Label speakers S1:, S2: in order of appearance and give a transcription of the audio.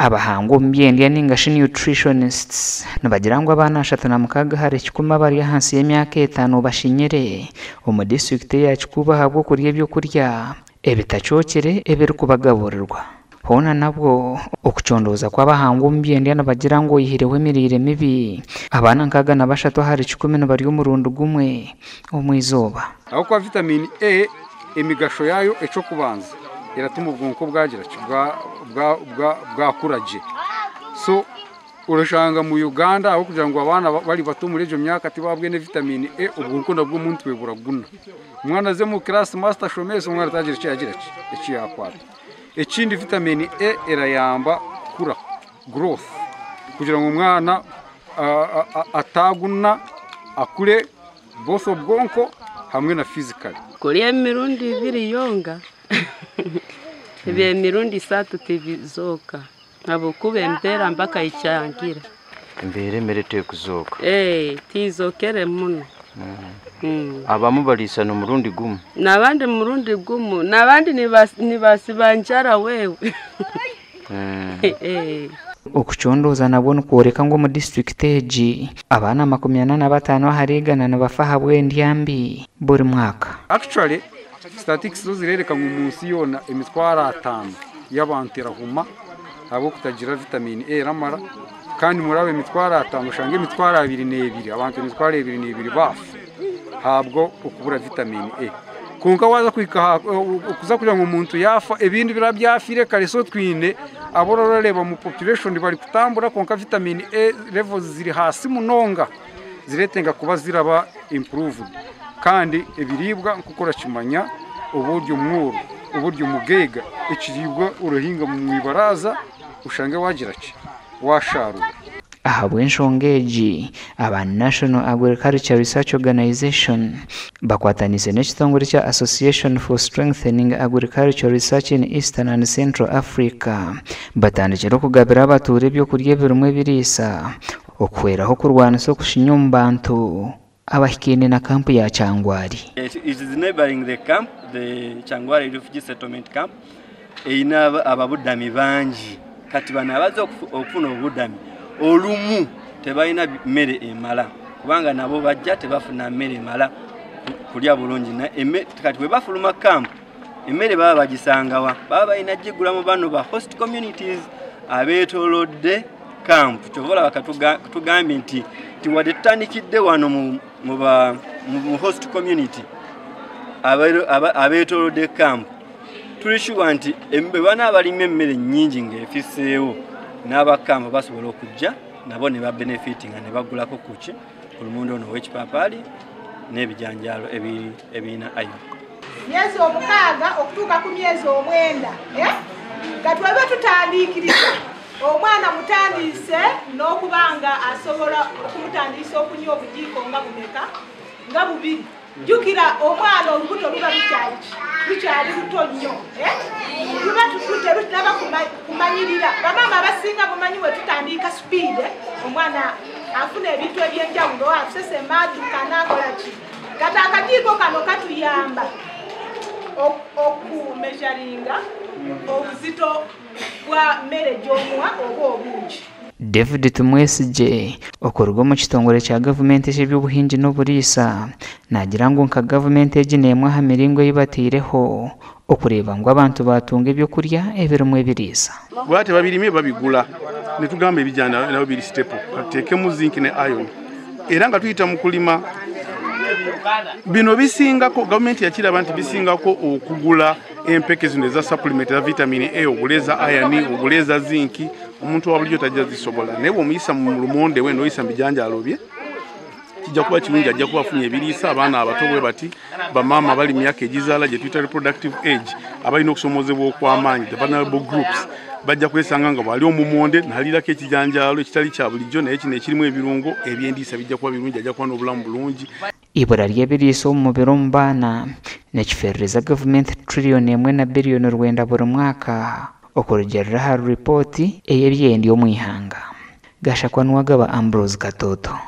S1: Abahangu omu byendya ninga shi nutritionists nibagira ngu abaana 36 ahari 10 abari ahansi y'emyaka 5 bashinyire omu disitulikiti ya Kikuubo ahabw'okurya ebyokurya ebitacookire ebirikubagaburirwa. Hoona nabwo okucondooza kw'abahangu omu byendya nibagira ngu oyihireho emiriire mibi abaana 63 ahari 10 nibarya omurundi gumwe omu izooba.
S2: Ahabw'okuba vitamini A emigasho yayo ekyokubanza eratuma obwonko bwagira bwakura gye. So urashanga mu Uganda aho kugira ngu abaana bari bato muri egyo myaka tibabwene vitamini A, obwonko nabwo omuntu we buraguna. Omwana aze mu class master shomese omwana atagira eki yagira eki yakwata. Ekindi vitamini A erayamba kukura, growth, kugira ngu omwana ataguna akure both obwonko hamwe na physically.
S3: Kurya emirundi 2 yonga ebyo emirundi 3 tibizoka ahabwokuba embeera mpaka icyangira.
S4: Embeera emere tekuzooka.
S3: Tizokere muno.
S4: Abamu baliisana omurundi gumu.
S3: N'abandi murundi gumu, n'abandi nibasiba njara wewe.
S1: Okucondooza nabwo nikworeka ngu omu disitulikiti egi abaana 45 ahari 100 nibafa ahabw'endya mbi buri mwaka.
S2: Actually statistics zo zirereka ngu mu nsi yoona emitwaro 5 y'abantu erahuma ahabw'okutagira vitamini A eramara, kandi muri abo emitwaro 5 oshanga emitwaro 22 abantu emitwaro 22 bafa ahabwo okubura vitamini A. Kwonka waza kuhika okuza kugira ngu omuntu yafa ebindi bira byafire kare, so twine abo orareba mu population bari kutambura kwonka vitamini A levels ziri hasi munonga ziretenga kuba ziraba improved. Kandi ebiribwa nk'uko kimanya oburyo mworo oburyo mugega ekiribwa uruhinga mu ibaraza ushange wagira ki washarura.
S1: Ahabw'enshonga egi aba National Agriculture Research Organization bakwatanise n'ekitongore kya Association for Strengthening Agricultural Research in Eastern and Central Africa batandikire okugabira abatuura ebyokurya ebirimu ebiriisa okuhweraho kurwanisa okushinya omu bantu abahikaine na kampu ya Kyangwali.
S5: It is neighboring the camp, the Kyangwali refugee settlement camp, eyina ababudami bangi. Kati bano abaza okufuna obudami olumu tebalina mmere emala, kubanga nabo bajja tebafuna mmere emala kulya bulungi. Kati bwe bafuluma camp emmere baba bagisangawa, baba balina gigula mu bano ba host communities abeetoolodde camp. Kyova olaba tugambye nti wadde tutandikidde wano mu host community abeetoolodde camp, tuli sure nti bwe banaaba balima emmere nnyingi ng'efiseewo n'abakampa basobola okujja nabo ne babenefitinga ne bagulako kuki ku lumonde ono ow'ekipaapaali n'ebijanjaalo ebirina ayo.
S6: Myezi 6 okutuuka ku myezi 9 nga twebe tutandiikiriza omwana mutandiise n'okubanga asobola okumutandiisa okunywa obujiiko nga bumeka nga bubiri. Jjukira omwana olubuto luba lukyali luto nnyo, luba terunaba kumanyirira. Bamaama abasinga mumanyi we tutandiika sipiidi omwana afuna ebintu ebyenjawulo, asesema adduka n'akola ki. Kati akajiiko kano katuyamba okumeasuringa obuzito bwa mmere gy'omuwa oba obungi.
S1: David Tumwesigye okuruga omu kitongore kya gavumenti eky'ebyobuhingi n'oburiisa nagira ngu nka gavumenti egi n'emwe aha miringo ei bataireho okureeba ngu abantu batunga ebyokurya ebirimu ebiriisa.
S7: Bwate babirime babigula netugamba ebijana nabo biri staple kateekemu zinc ne iron, era nga tuyita mu kulima bino bisingako gavumenti yakiraba nti bisingako okugula empeke zino eza supplement eza vitamini A, oguleza iron, oguleza zinc, omuntu wa bulijjo tajja zisobola. Naye bw'omuyisa mu lumonde we n'oyisa mu bijanjaalo bye kijja kuba kirungi, ajja kuba afunye ebiriisa. Abaana abato bwe bati, bamaama bali mu myaka egizaala gye tuyita reproductive age, abalina okusomoozebwa okw'amaanyi, the vulnerable groups, bajja kwesanga nga bw'ali omumonde n'aliirako ekijanjaalo ekitali kya bulijjo naye kino ekirimu ebirungo ebyendiisa bijja kuba birungi, ajja kuba n'obulamu bulungi.
S1: Ibura ry'ebiriisa omu mubiri omu baana nekiferereza gavumenti triliyoni 1 na biliyoni 9 buri mwaka okurugiirira aha ripooti ey'ebyendya omu ihanga. Gashakwa Nuwagaba Ambrose Katoto.